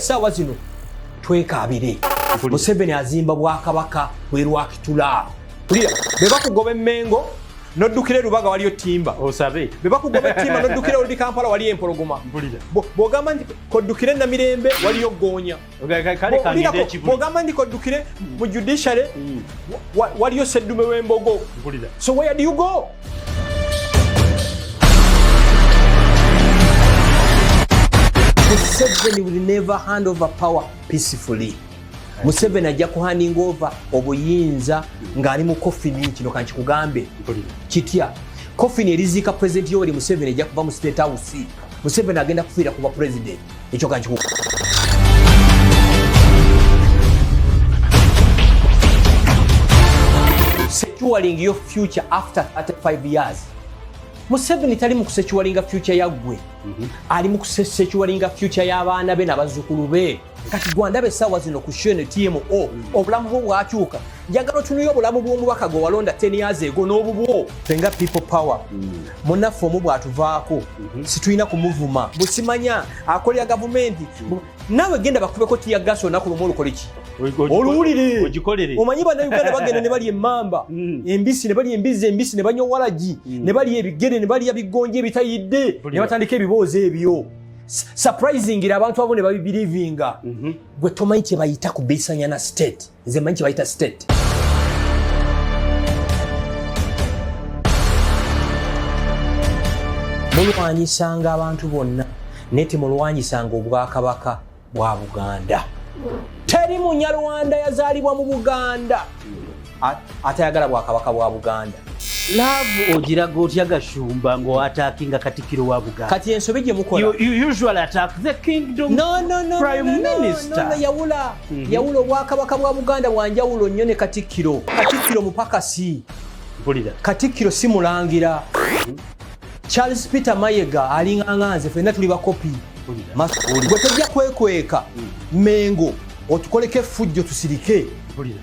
Essaawa zino twekaabire. Museveni azimba bwakabaka bwerwakitula. Mpulira be bakugoba emmengo noddukira erubaga waliyo timba, osabe. Be bakugoba etimba noddukira oludi Kampala waliyo empologoma. Bw'ogamba nti koddukire Namirembe waliyo goonya. Bw'ogamba nti koddukire mu judiciary waliyo seddume w'embogo. So where do you go? Museveni will never hand over power peacefully. Museveni ajja kuhanding over obuyinza ng'ali mu kofini. Kino kankikugambe kitya, kofini eriziika President Yoweri Museveni ejja kuva mu State House. Museveni agenda kufiira kuba president. Ekyo kankiku securing your future after 35 years. Museveni tali mu kusecuringa future yaggwe, ali mu kusecuringa future y'abaana be n'abazzukulu be. Kati gwandaba essaawa zino ku shene TMO, obulamu bwo bwakyuka. Njagala otunuye obulamu bw'omubaka gwe walonda 10 years ago n'obubwo. Fenga People Power, munnaffe omu bw'atuvaako situlina kumuvuma busimanya akolera gavumenti. Naawe genda bakubeko tear gas olunaku lumu, olukole ki, oluwulire. Ogikolere. Omanyi Bannayuganda bagenda ne balya emmamba embisi, ne balya embizzi embisi, ne banywa waragi, ne balya ebigere, ne balya bigonja ebitayidde, ne batandika ebiboozi ebyo. Surprisingly abantu abo ne babibelievinga. Gwe tomanyi kye bayita kubisanya na state. Nze manyi kye bayita state. Mulwanyisanga abantu bonna, naye temulwanyisanga obwakabaka bwa Buganda. Teri Munyarwanda yazaalibwa mu Buganda atayagala bwakabaka bwa Buganda. Love ogiraga otya, Gashumba, ng'oattackinga Katikkiro wa Buganda? Kati ensobi gye mukola You usually attack the kingdom no, no, no, prime no, no, minister. No, no, yawula. Yawula. Obwakabaka bwa Buganda bwanjawulo nnyo ne Katikkiro. Katikkiro mupakasi. Mpulira. Katikkiro si mulangira. Charles Peter Mayega alinganga nze, ffenna tuli bakopi. Mpulira. Gwe tojja kwekweka Mengo otukoleko effujjo tusirike. Mpulira.